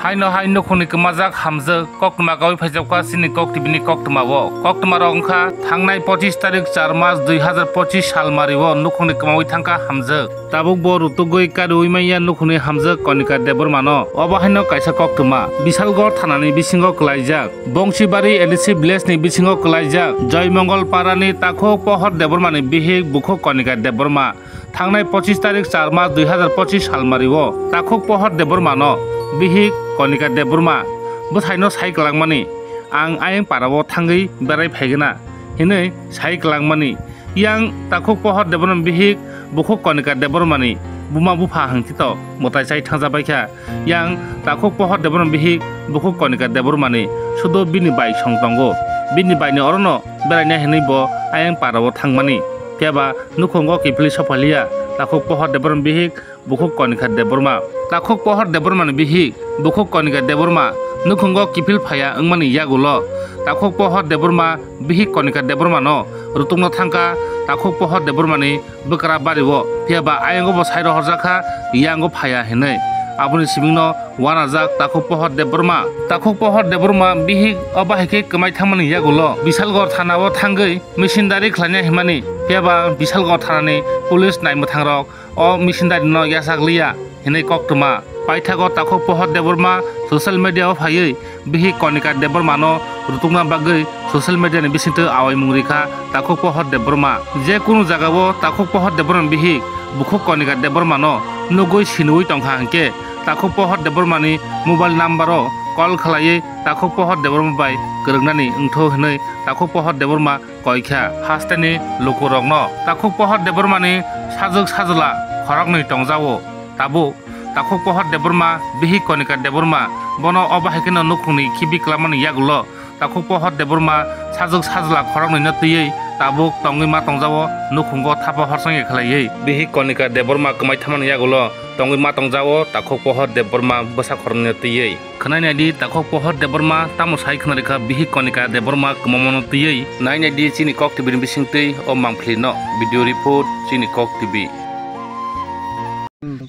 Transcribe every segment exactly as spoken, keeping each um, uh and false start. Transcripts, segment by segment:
Haino hai nukhungni kwmajak hamjwk, koktwma kawi phaijakha chini Kok T V ni koktwmao. Koktwmarok wngkha thangnai pochis tarik char mas dui hazar pochis salmario nukhungni kwmawi thangkha hamjwk. Tabukbo rutugwi kariwi manya nukhungni hamjwk Konika Debbarmano. Obo haino kaisa koktwma Bisalgor thanani bisingo kwlaijak. Bongsibari A D C village ni bisingo kwlaijak Joymongol parani takhuk Pohor Debbarmani bihik bukhuk Konika Debbarma. Thangnai pochis tarik char mas dui hazar pochis salmario takhuk Pohor Debbarmano bihik Konika Debbarma bwthaino sai kwlangmani, "Ang ayang parao thangwi berai phaigwna," hinwi sai kwlangmani. Yang takhuk Pohor Debbarma bihik bukhuk Konika Debbarmani buma bupha hangtito mwtai chai thangjabaikha. Yang takhuk Pohor Debbarma bihik bukhuk Konika Debbarmani sudo bini bai song tongo. Bini baini orono beraina hinwi bo ayang parao thangmani. Phiya ba nukhungo kiphilwi sophaliya takhuk Pohor Debbarma bihik bukhuk Konika Debbarma. Takhuk Pohor Debbarmani bihik bukhuk Konika Debbarma nukhungo kiphil phaiya wngmani yagulo takhuk Pohor Debbarma bihik Konika Debbarmano rutukna thangkha takhuk Pohor Debbarmani bwkra bario, phiya ba ayango bo sai rohorjakha, yango phaiya hinwi. Aboni simingno wanajak takhuk Pohor Debbarma. Takhuk Pohor Debbarma bihik o bahai khe kwmai thangmani yagulo Bisalgor thanao thangwi misindari khlaina himani, phiya ba Bisalgor thanani police naimwthangrok o misindari no yachak liya hinwi koktwma. Paithago takhuk Pohor Debbarma social media o phaiwi bihik Konika Debbarmano rutukna bagwi social media ni bisingtwi awaimung rikha takhuk Pohor Debbarma. Je kunu jagao takhuk Pohor Debbarma bihik bukhuk Konika Debbarmano nugwi sinwi tongkha hinkhe takhuk Pohor Debbarmani mobile number o call khlaiwi takhuk Pohor Debbarma bai kwrwngnani wngthu hinwi takhuk Pohor Debbarma koikha hasteni lukurokno. Takhuk Pohor Debbarmani sajwk sajwla khoroknwi tongjao. Tabuk takhuk Pohor Debbarma bihik Konika Debbarma bono o bahai kheno nukhungni khibi kwlamani yagulo takhuk Pohor Debbarma sajwk sajwla khoroknwino twiwi tabuk tongwi ma tongjao nukhungo thapa horsongya khlaiwi. Bihik Konika Debbarma kwmai thangmani yagulo tongwi ma tongjao takhuk Pohor Debbarma bwsa khoroknwino twiwi. Khwnai naidi takhuk Pohor Debbarma tamo sai khwnarikha bihik Konika Debbarma kwmamano twiwi. Nai naidi chini Kok T V ni bisingtwi o mangphlino. Video report chini Kok T V.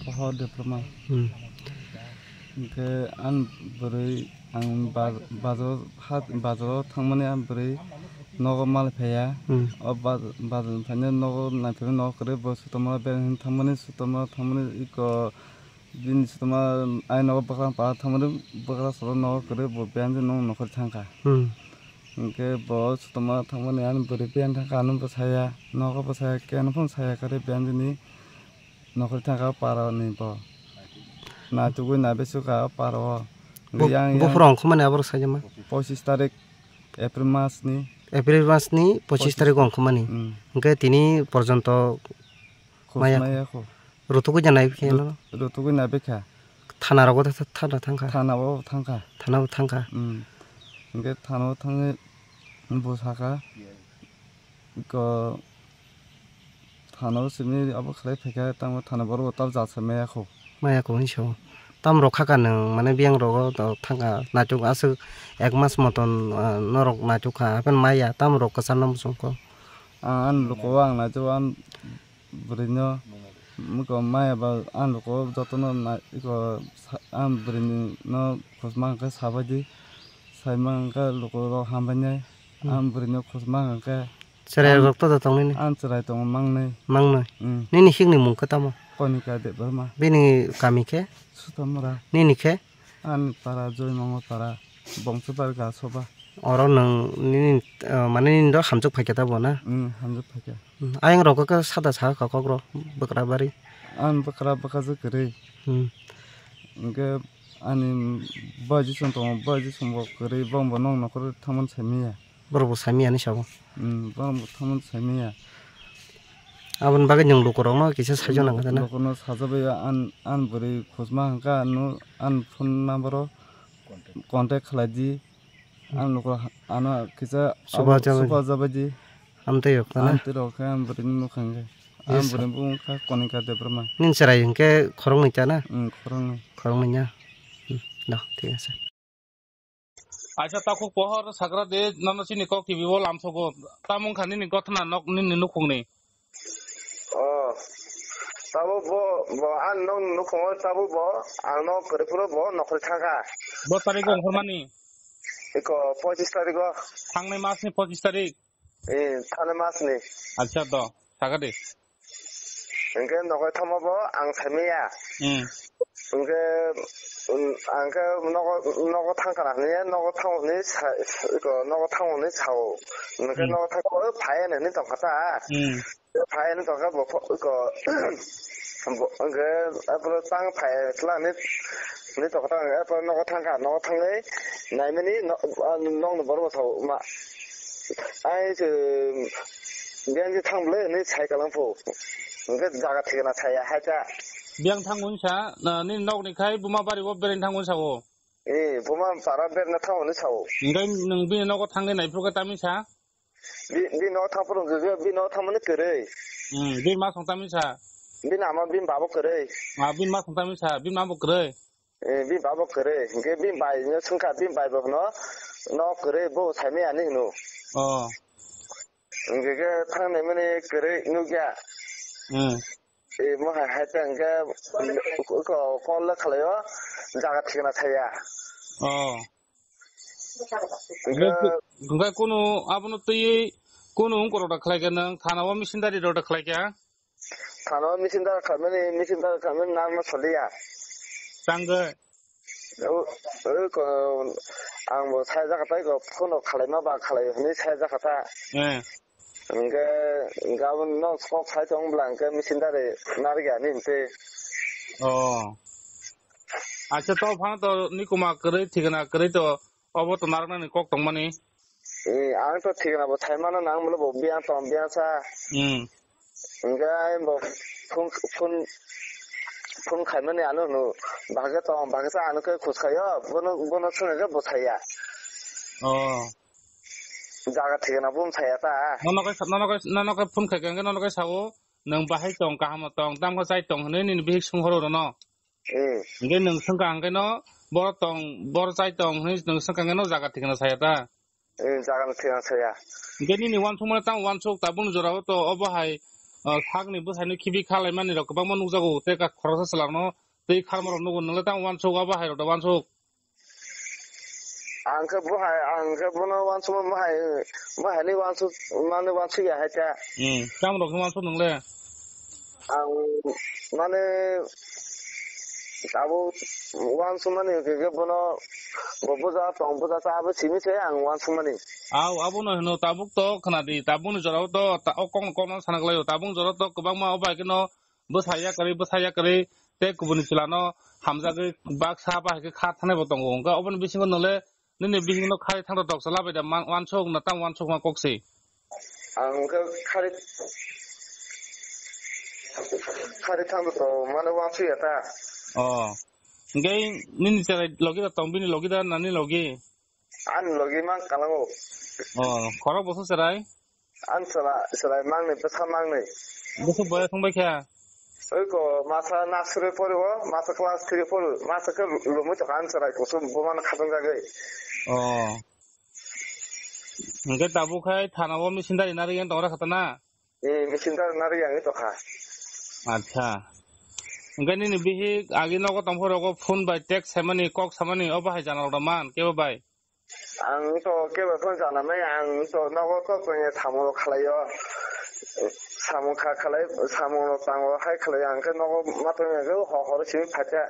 Pohor Debbarma. Hmm. Hinkhe ang bwrwi ang ba-, bazar hat bazaro thangmani ang bwrwi nogo mal phaiya. Hmm. O baz-, bazar phaina nogo naiphaima nogo kwrwi bo sutama bereng thangmani sutama thangmani iko Bini sutama ai nogo bwkra para thangmani bwkra soro nogo kwrwi bo biyang di nung nokhor thangkha. Hmm. Hinkhe bo sutama thangmani ani bwrwi biyang thangkha ano bwsaya nogo bwsaya keno phano saya kwrwi biyang dini nokhor thangkha para ni bo. Na tugui na besu ka para o. Hinkhe yang yang buphuru ongkhormani aborok saijama. Pochis tarik April mas ni. April mas ni pochis tarik ongkhormani. Hmm. Hinkhe tini porjonto maya ko. Maya ko. Rutugwi janai khe no? Rutugwi na bekha. Thana rogo tha-, thana thangkha. Thana o thangkha. Thana o thangkha. Hmm. Hinkhe thana o thangwi bo sakha. Ko thana o simi abo khlai phaikha tamo thana borok bo tab jat sa maya ko. Maya ko hinwi sao. Tam rok khaka nwng mane biyang rogo to thangkha naituk aswk ek mas moton, ah, norok naituk kha hapheno maya tam rok kwchar no muchung kho. Ang ani luku o ang naituk ang bwrwino muko maya ba ang luku o jotono nai iko sa-, ang bwrwino khosma hwnkhe sabaidi saima hwnkhe lukurok hambainai. Hmm. Ang bwrwino khosma hwnkhe. Chwrai ang, rok to da tong nini? Ang chwrai tongo mangnwi. Mangnwi? Hmm. Nini hikni mung khe tamo? Konika Debbarma. Bini kami khe? Sutamura. Nini khe? Ani para Joymongo para, Bongsibari Gasoba. Oro nwng nini, eh, mane nini do hamjwk phaikha ta bo na? Hmm, hamjwk phaikha. Hmm, ayang rok khe sada sa kha kok rok bwkra bari. Ani bwkra bwkha jwk kwrwi. Hmm. Hinkhe ani bai jisung tongo, bai jisung bo kwrwi, bong bo nong nokhor thangmani saimanya. Borok bo saimanya hinwi sao. Hmm, borok bo thangmani saimanya. Aboni bagwi nwng lukurokno kisa saichung nang kha na? Lukurokno sajagwi an, an bwrwi khosma hwnkha, ano, an phone number o contact khlai di. Ang lukurok ano kisa chuba abo jabai di. Chuba jabai di. Amtwi rok ta na? Amtwi rok khe ang bwrwini nukha hwnkhe. Yes, ang sir. Bwrwini bumung kha Konika Debbarma. Nini chwrai hwnkhe khoroknwi ta na? Hmm, khoroknwi. Khoroknwi na? Hmm, do, thik ase. Aisa takhuk pohor sakra de nono chini Kok T V o lamsogo. Tamo wngkha nini gothana nok nini nukhungni. Oh. Tabuk bo, bo ang nok nukhungo tabuk bo, ang nok kwrwi phuru bo nokhorwi thangkha. Bo tarik o ongkhormani? Iko pochis tarik o. Thangnai mas ni pochis tarik? Eh, thangnai mas ni. Acha to, thaka de. Hingke nokhorwi thangma bo ang saimanya. Hmm. Hingke, um, ang khe nogo, nogo thangkha na hinwi, nogo thangmani sa-, iko nogo thangmani sao. Hingke Hmm. nogo thangkha phai hinwi tongkha ta. Hmm. Phai hinwi tongkha bo pho-, ko, bo, hwnkhe, aphuru tang phai khlani, hinwi tongkha ta, aphuru nogo thangkha, nogo thangwi naimani no-, ah, nokni borok bo sao ma. Ai se, biyang je thang bwle hinwi sai kalang phu. Hwnkhe jaga thikana saya hai ta. Biyang thang wngsa, na, nini nokni khai buma bari o bereng thang wngsa o. Eh, buma para berna thang hinwi sao. Hwnkhe nwng bini nogo thangwi naiphuru khe tamisa? Bi-, bini nogo thang phuru hwnkhe bini nogo thangmani kwrwi. Hmm, bini ma song tamisa? Bini ama bini babo kwrwi. Ah, bini ma song tamisa? Bini ma bo kwrwi? Eh, bini babo kwrwi. Hingke bini bai no swngkha, bini bai bo hwno, no kwrwi bo saimaya hinwi hwno. Oh. Hingke khe thangnaimani kwrwi nukya. Hmm. Eh, mo hai, hai ta hingke ko, ko, call le khlaio, jaga thikna saya. Oh. Hingke Hingke kunu abono twi kunu ungkorok da khlaikha nwng, thana o misindari rok da khlaikha? Thana o misindari khlaimani, misindari khlaimani nangma saliya. Tangwi? O, o, ko, ang bo saijak tei ko, phone rok khalaima ba khalai hinwi saijak ta. Eh. Hingke, hingke aboni nok kok sai tong bwla hingke misindari narikya ni hinte. Oh. Acha, to phano to nikuma kwrwi, thikna kwrwi to, obo to narwknani kok tongmani. Eh, ang to thikna bo sai mano nang bwle bo biyang tong biyang sa. Hmm. Hingke ang bo phone, phone, phone khaimani ano hwno, bahai khe tong, bahai khe sa ano khe khus khaio, bono, bono swngna khe bo saiya. Oh. Jaga thikna bo saya ta. Nono khe, nono khe, nono khe phone khai khe, nono khe sao, nwng bahai tong, kaham tong, tamo chai tong hinwi nini bihik sung horo rono. Eh. Hingke nwng swngkha hingke no, boro tong, boro chai tong hinwi nwng swngkha hingke no jaga thikna saya ta. Eh, jaga no thikna saya. Hingke nini wansukmani tamo wansuk tabukni jorao to obo hai, ah, sakni bwsaino khibi khalaimani rok kwbangma nukjago, tei ka khoroksa chwla rokno tei kharma rok nugo, nwng le tamo wansuk obo hai rok da wansuk. Ang khe bo hai, ang khe bono wansukma mo hai, mo hai ni wansuk, mani wansuk ya hai ta. Hmm, tamo rok khe wansuk nwng le? Ang mane abo wansukmani hwnkhe khe bono bo buja tong buja cha abo simi se ang wansukmani. Au, abono hino tabuk to khna di, tabukni jorao to ta-, o kokno kokno sana khlaio, tabukni jorao to kwbangma o bai kheno bwsa yakarwi, bwsa yakarwi tei kubuni chwlano hamjagwi baksa bahai khe kha thanai bo tongo. Hwnkhe oboni bisingo nole nini bihikno khari thangto doksa labai da man-, wansuk na tamo wansuk ma kok se? Ang khe khari, khari thangto to mane wansuk ya ta. Oh. Hwnkhe nini cherai logi da tong, bini logi da nani logi? Ani logi mang kalango. Oh, khorok boso cherai? Ani chwla, chwlai mangni, bwsa mangni. Bwswk boya thangbai kha? Oi ko, masa nursery pori o, masa class three pori, masa khe lumui tokha ani chwlai kusum bumano khatung jagwi. Oh. Hwnkhe tabuk khai thana o misindari narwi yang tongra khatana? Eh, misindari narwi yang tokha. Acha. Hwnkhe nini bihik agi nogo tongphuru rogo phone bai text saimani, kok samani, obo hai jana rok man kebo bai? Ang to kebo phone jana mai, ang to nogo to tongya samung rok khalai o. Samung kha khalai, samung rok tango hai khalai, ang khe nogo ma tongya khe ho horo simi phaikha.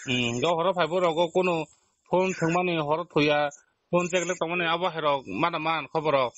Hmm, go horo phaibo rogo kunu phone thwngmani horo thuya, phone check le tongmani abo hai rok mana man khobor rok.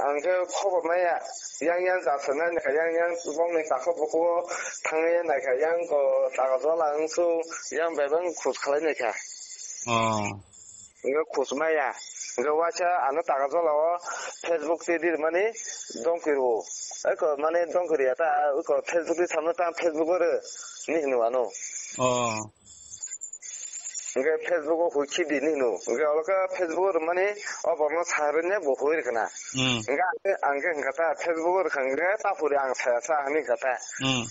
Ang khe khobor maya, yang yang jasonai naikha, yang yang bongni takhuk bukugo thangwi naikha, yang ko taga jola wngsu, yang bebak khus khalai naikha. Oh. Hingke khus maya, hingke waisa ano taga jola o Facebook twi rimani dongkirwo. Eko mane dongkirya ta, eko Facebook twi samno ta Facebook o ro ni hino ano. Oh. Hingke Facebook o hui khibi ni hino. Hingke olo khe Facebook o rwmani o borokno sa rwnya bo hui rwkha na. Hmm. Hingke ang khe, ang khe hingkha ta Facebook o rwkha hingke ta phuri ang saya sa hinwi hingkha ta. Hmm.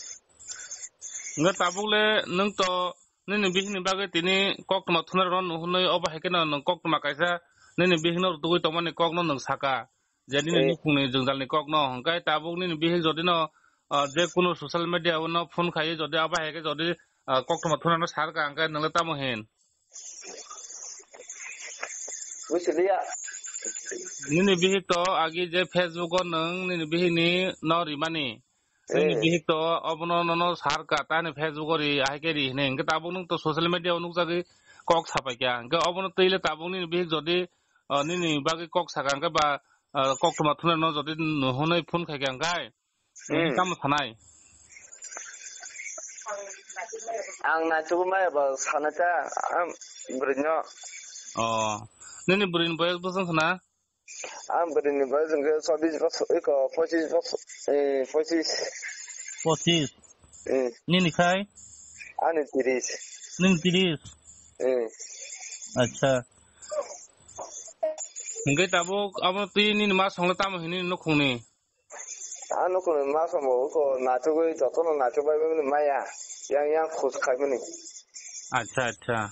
Hingke tabuk le nwng to nini bihikni bagwi tini koktwma thunai rwno nuhunwi obo hai kheno nwng koktwma kaisa nini bihikno rwtugwi tongmani kokno nwng saka. Je nini Eh. nukhungni jwngjalni kokno hwnkhe tabuk nini bihik jodino ah, je kunu social media o no phone khai jodi abo hai khe jodi, ah, koktwma thunano sar ka hwnkhe nwng le tamo hin? Buisiliya. Nini bihik to agi je Facebook o nwng nini bihik ni no rimani. Nini Eh. bihik to obono nono sar ka tani Facebook o ri, ahai khe ri hwnwi. Hwnkhe tabuk nwng to social media o nukjagwi kok sapai kha. Hwnkhe obono twi le tabuk nini bihik jodi, ah, nini bagwi kok saka hwnkhe ba, ah, koktwma thunano jodi nuhunwi phone khai kha hwnkhe, Hmm. Tamo sanai? Ang naisugwi maya ba sanai ta, ang bwrwino. Oh. Nini bwrwini boyos bwswng sana? Ang bwrwini boyos hwnkhe chobbish bosor, iko, pochishish bosor, eh, pochishish. Pochishish? Eh. Nini khai? Ani tiris. Nini tiris? Eh. Acha. Hwnkhe tabuk abo twi nini ma songla tamo hini nukhungni? Ano kunu ma sambo ko naitugwi jotono naituk bai bai maya. Yang yang khus khai mani. Acha, acha.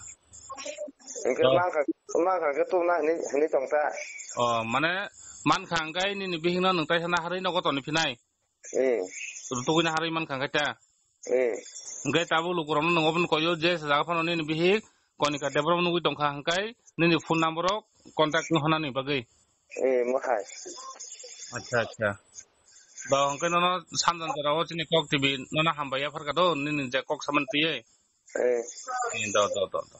Hwnkhe Oh. mankha, mankha khe tubuna hini, hini tongsa. Oh, mane mankha hwnkhe nini bihikno nwng taisa naharwi nogo toni phinai? Eh. Rutugwi naharwi mankha hwnkhe ta? Eh. Hwnkhe tabuk lukurokno nwng obono koyo je jaga phano nini bihik Konika Debbarma nugwi tongkha hwnkhe nini phone number o contact no hwnani bagwi. Eh, mohai. Acha, acha. Ba hwnkhe nono Sanjan jora o chini Kok T V nono hambai yapharkha do nini je kok saman twiwi. Eh. Eh, do, do, do, do.